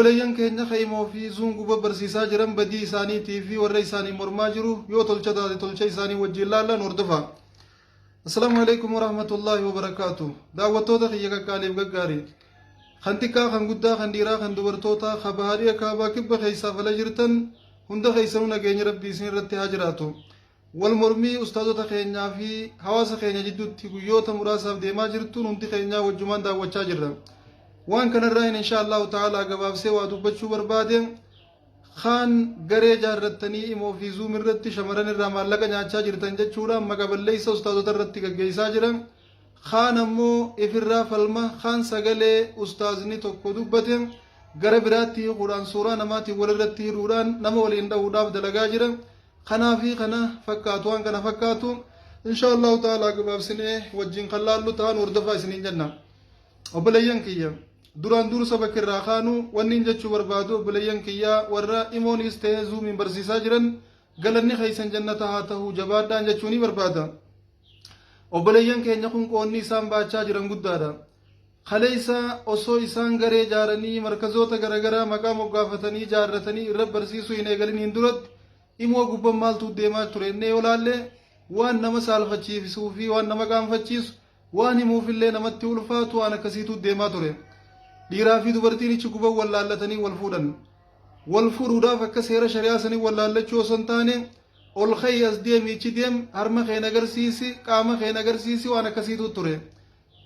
Obboleeyyan keenya ka imoo fi Zoom gubba barsiisaa jiran badii isaaniitii fi warra isaaniin mormaa jiru yoo tolcha taate tolcha isaanii wajjiin laalla nu hordofaa. Assalaamu alaikum warahmatullaahi wabarakaatu. Daawwattoota kiyya qaqqaaliif gaggaarii. Kan xiqqaa kan guddaa kan dhiiraa kan dubartootaa ka bahaa dhiya kaabaa kibba keessaaf ala jirtan hunda keessanuu nageenyi rabbii isin irratti haa jiraatu. Wal mormii ustaazota keenyaa fi hawaasa keenya jidduutti guyyoota muraasaaf deemaa jirtuun hundi keenyaa wajjumaan daawwachaa jirra. Waan kanarraa insha Allahu ta'ala gabaabsee waa dubbachuu barbaade. Kaan garee jaarrattanii imoo fi Zoom irratti shamarran irraa maallaqa nyaachaa jirtan jechuudhaan maqa balleessa ustaazota irratti gaggeessaa jira. Kaan ammoo ifirraa falma, kaan sagalee ustaazni tokko dubbate gara biraatti hiikuudhaan suuraa namaatiin walirratti hidhuudhaan nama waliin dhahuudhaaf dalagaa jira. Kanaa fi kana fakkaatu, waan kana fakkaatu insha Allahu ta'ala gabaabsinee wajjin kan laallu ta'an hordofaa isiniin jenna. Obboleeyyan kiyya, duraan dursa bakki irraa kaanu wanni hin jechuu barbaadu, obboleeyyan kiyya warra imoonis ta'ee Zoomiin barsiisaa jiran, galanni keessan jannata haa ta'u, jabaadhaan jechuu ni barbaada. Obboleeyyan keenya kun qoonni isaan baachaa jiran guddaadha. Kaleessa osoo isaan garee jaaranii markazoota garaagaraa maqaa moggaafatanii jaarratanii irra barsiisuu hin eegaliniin duratti imoo gubban maaltu deemaa ture innee yoo laalle, waan nama saalfachiisuu fi waan nama qaanfachiisu, waan himuufillee namatti ulfaatu, waan akkasiitu deemaa ture. Dhiiraa fi dubartiin ichi guban wal laallatanii wal fuudhan. Wal fuudhuudhaaf akka seera shari'aa sanii wal laallachuu osoo hin taane, ol ka'i, as deemi, ichi deem, harma keen agarsiisi, qaama keen agarsiisi, waan akkasiitu ture.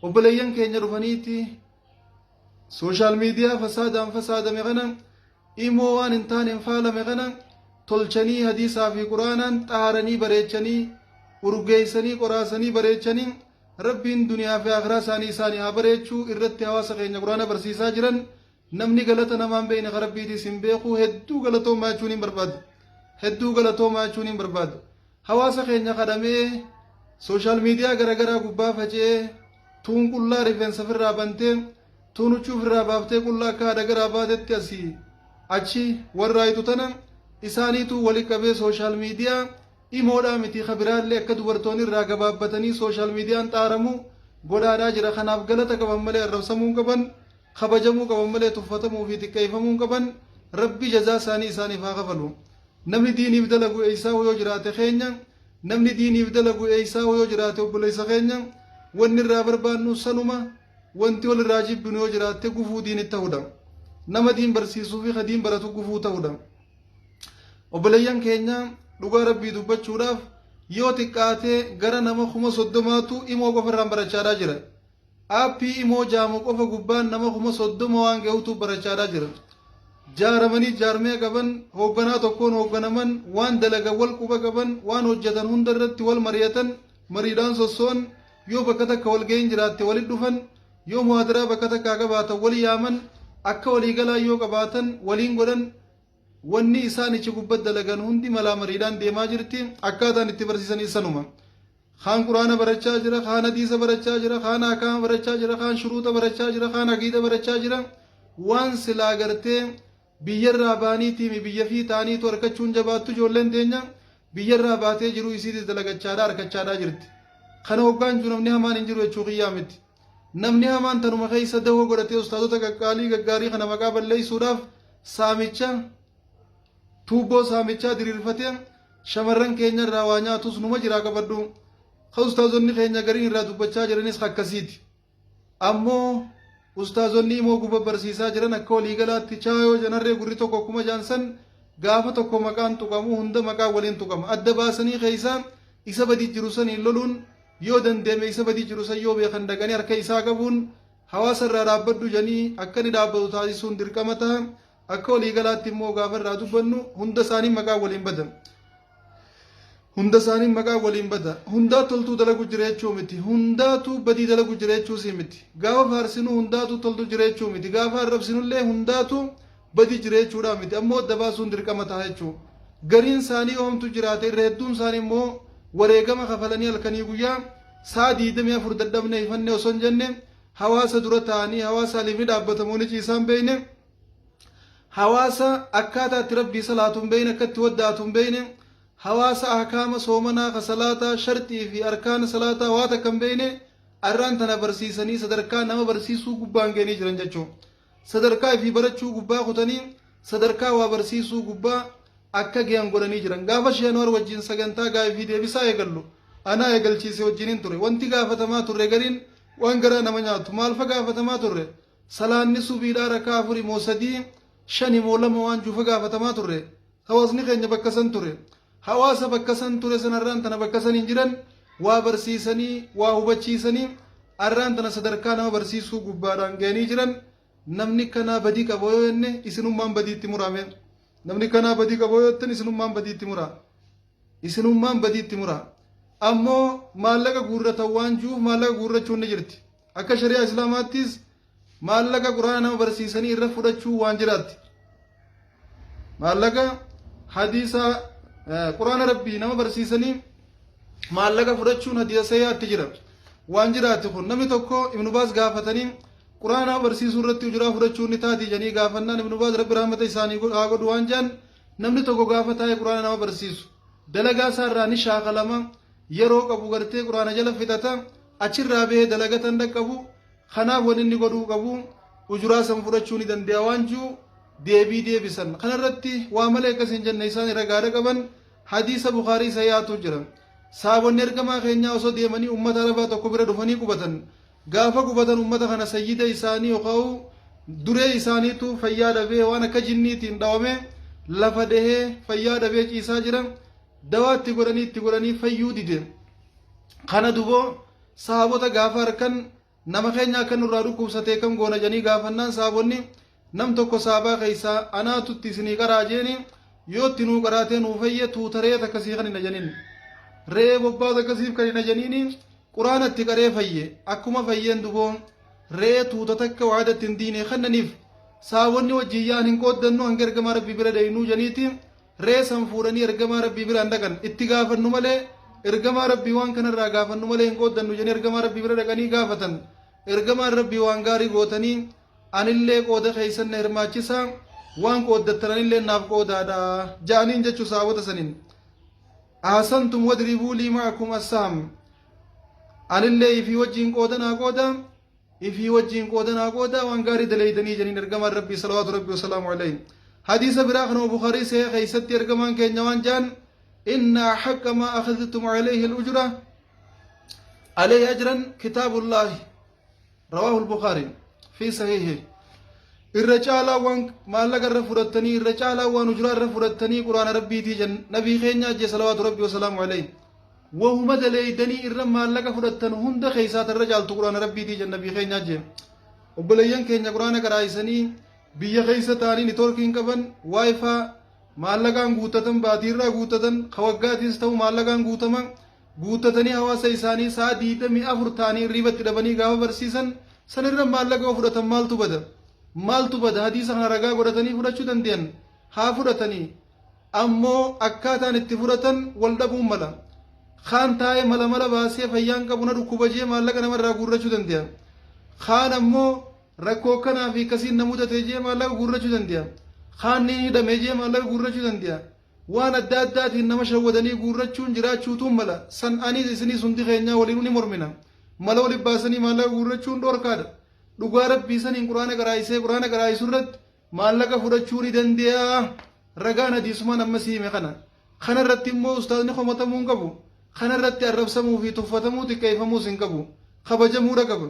Obboleeyyan keenya dhufaniiti social media fasaadaan fasaadame kana, imoo waan hin taaneen faalame kana tolchanii, hadiisaa fi quraanaan xaharanii bareechanii, urgeessanii, qoraasanii bareechanii, rabbiin duniyaa fi akhiraa isaanii isaanii haa bareechuu, irratti hawaasa keenya quraana barsiisaa jiran. Namni galata namaan beekne ka rabbiitiis hin beeku. Hedduu galatoomaa jechuun hin barbaadu. Hedduu galatoomaa jechuun hin barbaadu. Hawaasa keenya kadhamee social media garaagaraa gubbaa faca'ee, tuun qullaa rifeensa ofirraa bantee, tuun huccuu ofirraa baaftee, qullaa akka haadha garaa baatetti asii achi warraayitu tana isaaniitu wali qabee social media imoodhaa miti ka biraallee akka dubartoonni irraa gabaabbatanii social mediaan xaaramu godhaadhaa jira. Kanaaf galata qaban malee arrabsamuu hin qaban. Kabajamuu qaban malee tuffatamuu fi xiqqeeffamuu hin qaban. Rabbi jazaa isaanii isaaniif haa kafalu. Namni diiniif dalagu eessaa yoo jiraate keenya, namni diiniif dalagu eessaa yoo jiraate obboleessa keenya, wanni irraa barbaannu sanuma. Wanti wal irraa jibbinu yoo jiraatte gufuu diinitti ta'uudha. Nama diin barsiisuu fi ka diin baratu gufuu ta'uudha. Obboleeyyan keenya, dhugaa rabbii dubbachuudhaaf, yoo xiqqaate gara nama 30,000tu imoo qofa irraan barachaadhaa jira. Aappii imoo jaamu qofa gubbaan nama 30,000 waan gahutu barachaadhaa jira. Jaaramanii jaarmee qaban, hoogganaa tokkoon hoogganaman, waan dalagan wal quba qaban, waan hojjetan hunda irratti wal mari'atan, mariidhaan sosso'an, yoo bakka takka wal ga'iin jiraatte walit dhufan, yoo muhaadaraa bakka takkaa qabaatan wal yaaman, akka waliigalaa yoo qabaatan waliin godhan, wanni isaan ichi gubbat dalagan hundi malaa mariidhaan deemaa jirti. Akkaataan itti barsiisanis sanuma. Kaan quraana barachaa jira, kaan hadiisa barachaa jira, kaan ahkaama barachaa jira, kaan shuruuxa barachaa jira, kaan aqiida barachaa jira. Waan silaa gartee biyyarraa baaniitiimi biyya fi ta'aniitu harkachuun jabaattu ijoolleen teenya biyyarraa baatee jiru isiitis dalagachaadhaa harkachaadhaa jirti. Kana hoggaan jiru namni hamaan hin jiru jechuu kiyyaa miti. Namni hamaan tanuma keessa dahoo godhatee ustaazota qaqqaalii gaggaarii kana maqaa balleessuudhaaf saamicha tuubboo saamichaa diriirfatee shamarran keenya irraa waa nyaatus numa jiraa qabadhu. Ka ustaazonni keenya gariin irraa dubbachaa jiranis akkasiiti. Ammoo ustaazonni immoo guba barsiisaa jiran akka waliigalaatti chaayoo janarree gurri tokko akkuma jaansan, gaafa tokko maqaan tuqamu hunda maqaan waliin tuqama. Adda baasanii keessaa isa badii jiru saniin loluun yoo dandeeme, isa badii jiru san yoo beekan dhaqanii harka isaa qabuun hawaasa irraa dhaabbadhu janii akka inni dhaabbatu taasisuun dirqama ta'a. Akka waliigalaatti immoo gaafa irraa dubbannu hunda isaanii maqaan waliin bada. Hunda isaanii maqaan waliin bada. Hundaa toltuu dalagu jira jechuu miti. Hundaatu badii dalagu jira jechuus miti. Gaafa faarsinu hundaatu toltu jira jechuu miti. Gaafa arrabsinullee hundaatu badii jira jechuudha miti. Ammoo adda baasuun dirqama ta'a jechuudha. Gariin isaanii yoo hamtu jiraate, irra hedduun isaanii immoo wareegama kafalanii halkanii guyyaa sa'a 24 dadhabne ifannee osoo hin jenne hawaasa dura ta'anii, hawaasa aliifni dhaabbatamu ni ciisaan beekne, hawaasa akkaataa itti rabbii salaatu hin beekne, akka itti waddaatu hin beekne, hawaasa ahkaama soomanaa ka salaataa sharxii fi arkaana salaataa waa takka hin beekne arraan tana barsiisanii sadarkaa nama barsiisuu gubbaan geenii jiran jechuudha. Sadarkaa ifii barachuu gubbaa kutanii sadarkaa waa barsiisuu gubbaa akka gayan godhanii jiran. Gaafa Sheh Anwar wajjiin sagantaa gaafii fi deebisaa eegallu anaa eegalchiise wajjiinin ture. Wanti gaafatamaa turre gariin waan garaa nama nyaatu. Maalfa gaafatamaa turre? Salaanni subiidhaa rakaa afuri moo sadii, shani moo lama waan juufa gaafatamaa turre. Hawaasni keenya bakka san ture. Hawaasa bakka san ture san arraan tana bakka san hin jiran waa barsiisanii, waa hubachiisanii arraan tana sadarkaa nama barsiisuu gubbaadhaan gayanii jiran. Namni kanaa badii qaba yoo jenne isinummaan badii itti muraa mee. Namni kanaa badii qaba yoo jettan isinummaan badii itti muraa. Isinummaan badii itti muraa. Ammoo maallaqa guurratan waan jiruuf maallaqa guurrachuun ni jirti. Akka shari'aa Islaamaattis maallaqa Qur'aana nama barsiisanii irra fudhachuu waan jiraatti. Maallaqa hadiisa Qur'aana Rabbii nama barsiisanii maallaqa fudhachuun hadiisa sahihaatti jira. Waan jiraatti kun namni tokko Ibnu Baaz gaafatanii Qur'aana nama barsiisuu irratti ujuraa fudhachuun ni taatii jedhanii gaafannaan Ibnu Baaz Rabbi rahmata isaanii haa godhu waan jedhan namni tokko gaafa taa'ee Qur'aana nama barsiisu dalagaa isaa irraa ni shaakalama yeroo qabu gartee Qur'aana jala fixata achirraa bahee dalagata hin dhaqqabu kanaaf wanni inni godhuu qabu ujuraa san fudhachuu ni dande'a waan ji'u deebii deebisan kanarratti waa malee akkas hin jenne isaan ragaadha qaban hadiisa Bukaarii sahihaatu jira saabonni ergamaa keenyaa osoo deemanii ummata arabaa tokko bira dhufanii qubatan gaafa qubatan ummata kana sayyida isaanii yookaan duree isaaniitu fayyaa dhabee waan akka jinniitiin dhawame lafa dhahee fayyaa dhabee ciisaa jira dawaa itti godhanii itti godhanii fayyuu dide Kana duboo sahaabota gaafa arkan nama keenya akka nurraa dhukkubsatee kam goona jedhanii gaafannaan sahaabonni nam tokko sahabaa keessaa anaatu itti isinii qaraa jeeni yoo itti nuu qaraatee nuu fayye tuuta re'ee takka sii kanina jedhaniin. Re'ee bobbaa takka siif kanina jedhaniini quraana itti qaree fayye akkuma fayyeen duboo re'ee tuuta takka waada itti hin diine kannaniif sahaabonni wajjin yaa'an hin qooddannu hanga ergamaa rabbii bira dhaynuu jedhaniiti Re'ee san fuudhanii ergamaa Rabbii biraan dhaqan. Itti gaafannu malee ergamaa Rabbii waan kanarraa gaafannu malee hin qooddannu jedhanii ergamaa Rabbii bira dhaqanii gaafatan. Ergamaan Rabbii waan gaarii gootanii anillee qooda keessan na hirmaachisaa waan qooddattan anillee naaf qoodaadha ja'aniin jechuu sahaabota saniin. Ahsantum wadribuu lii ma'akum assaham. Anillee ifii wajjiin qooda naa qooda ifii wajjiin qooda naa qoodaa waan gaarii daleeydanii jedhaniin ergamaan rabbii salawaatu rabbii wasalaamu alayhi hadiisa biraa kanuma bukaarii sahih keessatti ergamaan keenya waan jedhan inna haqqa maa akhadhtum alayhi al-ujra alayhi ajran kitaabullaahi rawaahu al-bukaarii fi sahihi irra caalaa waan maallaqa irra fudhattanii irra caalaa waan ujuraa irra fudhattanii quraana rabbiitii jen nabii keenya ajje salawaatu rabbii wasalaamu alayhi Wahuma daleeydanii irra maallaqa fudhattan hunda keessaa tarra caaltu quraana rabbiitii jedhan nabii keenyaa jee. Obboleeyyan keenya quraana qaraa'isanii biyya keessa ta'anii nitoorkii hin qaban waayifaa maallaqaan guuttatan baatiirraa guuttatan ka waggaatiis ta'u maallaqaan guutama guuttatanii hawaasa isaanii sa'a 24 ta'anii irriibatti dhabanii gaafa barsiisan sanirra maallaqa yoo fudhatan maaltu bada maaltu bada hadiisa kana ragaa godhatanii fudhachuu dandeyan haa fudhatanii Ammoo akkaataan itti fudhatan wal dhabuun mala. Kaan taa'ee mala mala baasee fayyaan qabu na dhukkuba jee maallaqa namarraa guurrachuu dande'a. Kaan ammoo rakkoo akkanaa fi akkasiin na mudate jee maallaqa guurrachuu dande'a. Kaan ni hidhame jee maallaqa guurrachuu dande'a. Waan adda addaatiin nama shawwadanii guurrachuun jiraachuutuun mala. San anis isinis hundi keenyaa waliinuu ni mormina. Mala wali baasanii maallaqa guurrachuun dhoorkaadha. Dhugaa rabbii saniin quraana qaraa'isee quraana qaraa'isu irratti Maallaqa fudhachuu ni dande'a. Ragaan hadiisumaan amma sii hime kana. Kana irratti immoo ustaazni komatamuu hin qabu. Kana irratti arrabsamuu fi tuffatamuu xiqqeeffamuus hin qabu. Kabajamuudha qaba.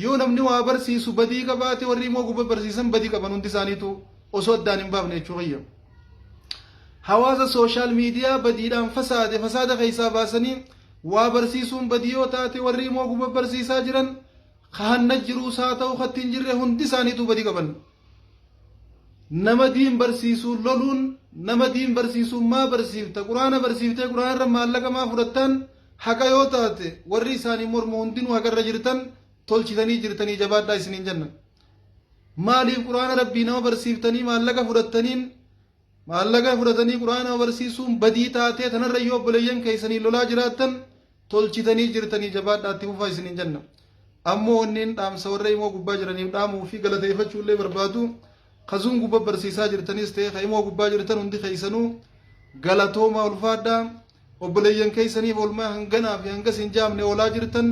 Yoo namni waa barsiisu badii qabaate warri immoo gubba barsiisan badii qaban hundi isaaniitu osoo addaan hin baafne jechuu kiyya. Hawaasa sooshaal miidiyaa badiidhaan fasaade fasaada keessaa baasanii waa barsiisuun badii yoo taate warri immoo gubba barsiisaa jiran Ka hanna jiruus haa ta'u ka itti hin jirre hundi isaaniituu badii qaban. Nama diin barsiisuun loluun nama diin barsiisuun maa barsiifta quraana barsiiftee quraana irra maallaqa maa fudhattaan haqa yoo taate warri isaanii mormu hundinuu haqa irra jirtan tolchitanii jirtanii jabaadhaa isiniin jenna. Maaliif quraana rabbii nama barsiiftanii maallaqa fudhattaniin Maallaqa fudhatanii Qur'aana nama barsiisuun badii taatee tanarra yoo obboleeyyan keessanii lolaa jiraattan tolchitanii jirtanii jabaadhaa itti fufaa isiniin jenna. Ammoo wanniin dhaamsa warra imoo gubbaa jiraniif dhaamuu fi galateeffachuu illee barbaadu kazuun gubbaa barsiisaa jirtanis ta'e ka imoo gubbaa jirtan hundi keessanuu galatoomaa ulfaadhaa obboleeyyan keessaniif oolmaa hanganaa fi hangas hin jaamne oolaa jirtan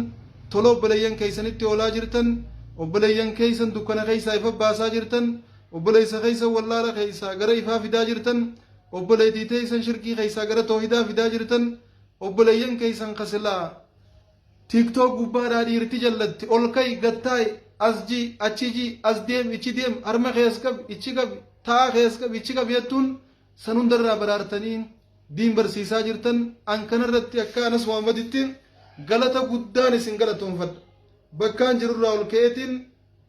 tola obboleeyyan keessanitti oolaa jirtan Obboleeyyan keeysan dukkana keeysaa ifa baasaa jirtan, obboleeysa keeysan wallaala keeysaa gara ifaa fidaa jirtan, obboleeytii teeysan shirkii keeysaa gara toohidaa fidaa jirtan, obboleeyyan keeysan ka silaa TikTok gubbaadhaa dhiirti jallatti ol ka'i gad taa'i as ji achi ji as deem ichi deem harma kee as qabi ichi qabi ta'aa kee as qabi ichi qabi jettuun san hundarraa baraartanii diin barsiisaa jirtan. An kanarratti akka Anas Muhammaditti galata guddaan isin galatoonfadha. Bakkaan jirurraa ol ka'eetiin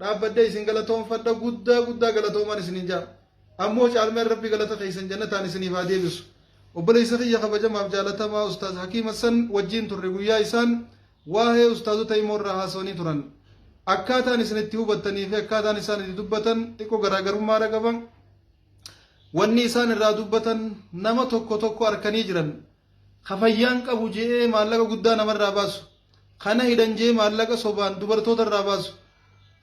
dhaabbadhee isin galatoonfadha, guddaa guddaa galatoomaan isinin ja'a. Ammoo caalmeen Rabbi galata keessan jannataan isiniif haa deebisu. Obboleessa kiyya kabajamaaf jaalatamaa Ustaaz Hakiim Hassan wajjiin turre guyyaa isaan waahee ustaazota imo irraa haasawanii turan. Akkaataan isin itti hubattanii fi akkaataan isaan itti dubbatan xiqqoo garaagarummaadha qaba. Wanni isaan irraa dubbatan nama tokko tokko arkanii jiran. Ka fayyaan qabu je'ee maallaqa guddaa namarraa baasu. Kana hidhan je'ee maallaqa sobaan dubartoota irraa baasu.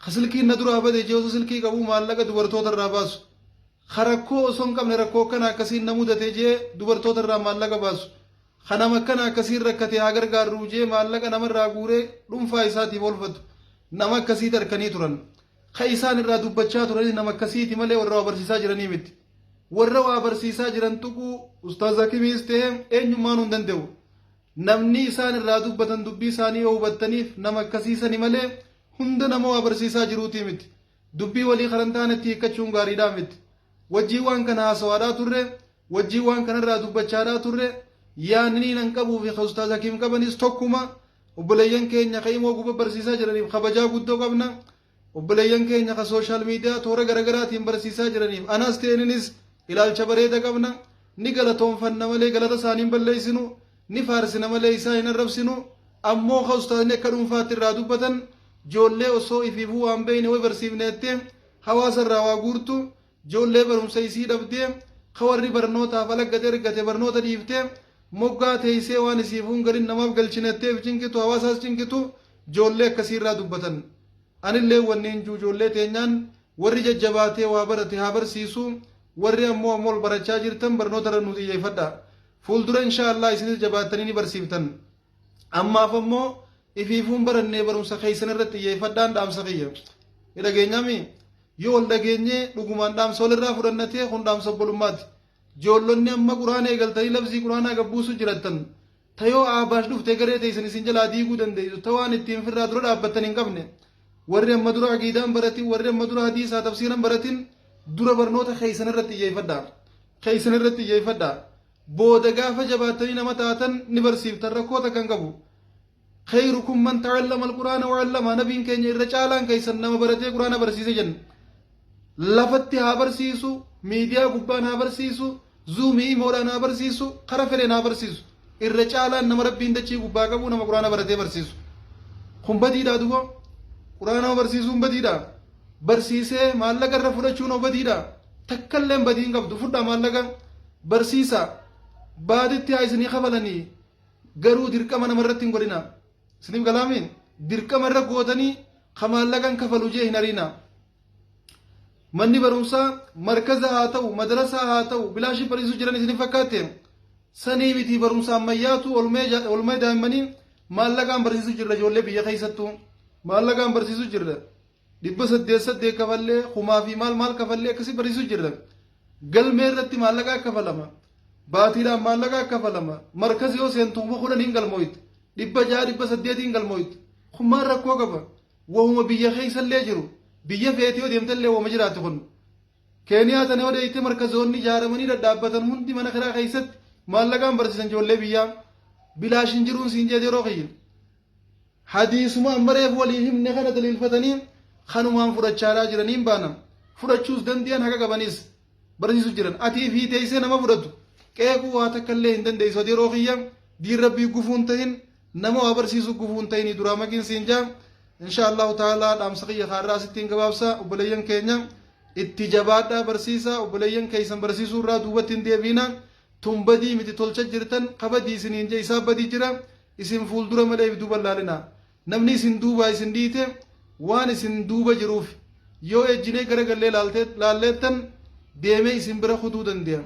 Ka silkiin na duraa bade je'ee osoo silkii qabuu maallaqa dubartoota irraa baasu. Ka rakkoo osoo hin qabne rakkoo akkana akkasiin na mudate je'ee dubartoota irraa maallaqa baasu. Ka nama akkana akkasiin rakkate haa gargaarruu je'ee maallaqa namarraa guuree dhuunfaa isaatiif oolfatu. Nama akkasiiti arkanii turan. Ka isaan irraa dubbachaa turanis nama akkasiiti malee warra waa barsiisaa jiranii miti. Warra waa barsiisaa jiran tuquu Ustaaz Hakimiis ta'e eenyummaanuu hin danda'u. Namni isaan irraa dubbatan dubbii isaanii yoo hubattaniif nama akkasii sani malee hunda nama waa barsiisaa jiruutii miti. Dubbii walii karan taanetti hiikkachuun gaariidhaa miti. Wajjiin waan kana haasawaadhaa turre, wajjiin waan kanarraa dubbachaadhaa turre, yaadni nan qabuu fi ka Ustaaz Hakiim qabanis tokkuma. Obboleeyyan keenya ka imoo guba barsiisaa jiraniif kabajaa guddoo qabna. Obboleeyyan keenya ka social media toora garagaraatiin barsiisaa jiraniif anaas ta'e ininis ilaalcha bareeda qabna. Ni galatoomfanna malee galata isaanii hin balleessinu. Ni faarsina malee isaan hin arrabsinu. Ammoo ka ustaazni akka dhuunfaatti irraa dubbatan joollee osoo ifiifuu waan beeyne way barsiifne jettee hawaasa irraa waa guurtu, joollee barumsa isii dhabdee ka warri barnootaaf ala gad ergate barnoota dhiiftee moggaa teeysee waan isiifuu hin galin namaaf galchine jettee if cinqitu, hawaasaas cinqitu, joollee akkasii irraa dubbatan. Anilleen wanniin juu joollee teenyaan warri jajjabaatee waa barate haa barsiisu, warri ammoo amma ol barachaa jirtan barnoota irra nuu xiyyeeffadhaa. Fuuldura inshaa Allah isinis jabaattanii ni barsiiftan. Ammaaf ammoo ifiifuu hin barannee barumsa keessan irratti xiyyeeffadhaan dhaamsa kiyya. Ni dhageenyaami? Yoo wal dhageenyee dhugumaan dhaamsa walirraa fudhanna ta'e kun dhaamsa obbolummaati. Joollonni amma quraana eegaltanii lafzii quraanaa gabbuusu jirattan ta yoo aabaash dhufte garee teessan isin jalaa diiguu dandeessu ta waan ittiin firraa dura dhaabbattan hin qabne. Warri amma dura aqiidaan baratin, warri amma dura hadiisaa tafsiiran baratin, dura barnoota keessan irratti xiyyeeffadhaa. Keessan irratti xiyyeeffadhaa. Booda gaafa jabaattanii nama taatan ni barsiiftan, rakkoo takka hin qabu. Khayrukum man ta'allama al-Qur'aana wa 'allama, nabiin keenya irra caalaan keessan nama baratee Qur'aana barsiise jenna. Lafatti haa barsiisu, miidiyaa gubbaan haa barsiisu, zuumii imoodhaan haa barsiisu, kara fedheen haa barsiisu. Irra caalaan nama Rabbiin dachii gubbaa qabu nama Qur'aana baratee barsiisu. Kun badiidhaa duba? Qur'aana nama barsiisuun badiidhaa? Barsiisee maallaqa irra fudhachuun hoo badiidhaa? Takkalleen badii hin qabdu. Fudhaa maallaqa, barsiisaa. Baaditti haa isinii kafalanii. Garuu dirqama nama irratti hin godhinaa. Isiniif galaami? Dirqama irra gootanii ka maallaqan kafalu jee hin ariinaa. Manni barumsaa markaza haa ta'u, madrasaa haa ta'u, bilaashii barsiisuu jiran isin fakkaatte? Sanii miti, barumsa ammayyaatu olmee daa'immanii maallaqaan barsiisuu jirra, ijoollee biyya keessattuu maallaqaan barsiisuu jirra. 800 8 kafallee, kumaa fi maal maal kafallee akkasii barsiisuu jirra. Galmee irratti maallaqaa kafalama. Baatiidhaan maallaqaa kafalama. Markazi yoo seentu 10,000 galmooyte. 600 800 galmooyte. Kun maal rakkoo qaba? Wahuma biyya keessallee jiru. Biyya feete yoo deemtellee wahuma jiraatu kun. Keeniyaa tana yoo deeyte markazoonni ijaaramanii dhadhaabbatan hundi mana kiraa keessatti maallaqaan barsiisan ijoollee biyyaa. Bilaash hin jiruun siin jedhe yeroo kiyya. Hadiisuma amma reefu walii himne kana daliilfatanii kanumaan fudhachaadhaa jiraniin baana. Fudhachuus dandeeyan, haqa qabanis barsiisu jiran. Ati ifii teessee nama fudhatu qeequu waa takka illee hin dandeessu. Ati yeroo kiyya diin Rabbii gufuu hin tahin, nama waa barsiisu gufuu hin tahinii duraa maqiin siin jaa. Insha Allahu ta'ala dhaamsa kiyya kaarraa asittiin gabaabsa. Obboleeyyan keenya itti jabaadhaa barsiisaa, obboleeyyan keessan barsiisuu irraa duubatti hin deebiina. Tun badii miti, tolcha jirtan, ka badii isiniin jee isaa badii jira. Isin fuuldura malee if duuba hin laalina. Namni isin duubaa isin dhiite waan isin duuba jiruuf yoo ejjinee gara gallee laalleettan deemee isin bira kutuu dande'a.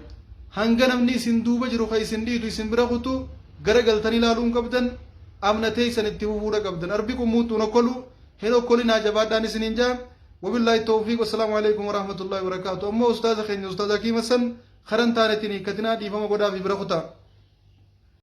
Hanga namni isin duuba jiru ka isin dhiitu isin bira kutu gara galtanii laaluu hin qabdan, amna teessan itti fufuudha qabdan. Arbi qummuuxxuun okkolu. Hin okkolinaa, jabaadhaan isiniin jaa. Wabillaahi tawfiiq, wassalaamu alaikum warahmatullahi wabarakaatu. Ammoo ustaaza keenya, ustaaza Hakiima san karan taanetiin hiikkatinaa, dhiifama godhaa fi bira kutaa.